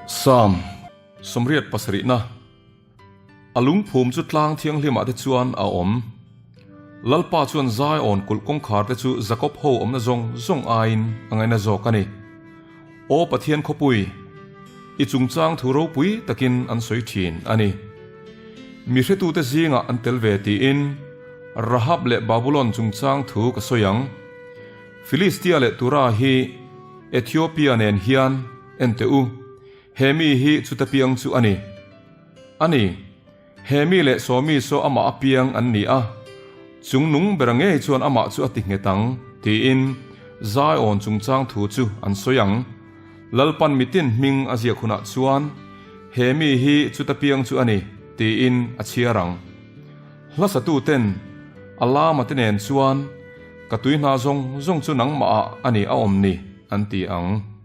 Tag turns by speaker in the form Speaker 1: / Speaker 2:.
Speaker 1: Psalm 77na A lungphum chu tlang thianghlimah te chuan a awm. Lalpa chuan Zion kulh kawngkhar te chu Jakob ho awmna zawng zawng aiin a ngaina zawk a ni. Aw Pathian khawpui, i chungchang thu ropui takin an sawi thin a ni. Mi hretute zingah an tel ve tiin Rahab leh Babulon chungchang thu ka sawi ang. Filistia leh Tura hi Ethiopia nen hian en teh u, he mi hi chuta piang chu a ni. A ni, he mi leh sawmi saw amah a piang an ni a, chung nung bera ngei chuan amah chu a ti nghet ang, tiin Zion chungchang thu chu an sawi ang. Lalpan mitin hming a ziak hunah chuan, He mi hi chuta piang chu a ni, tiin a chhiar ang. Hlasatuten a lama te nen chuan, Ka tui hna zawng zawng chu nangmahah a ni a awm ni, an ti ang.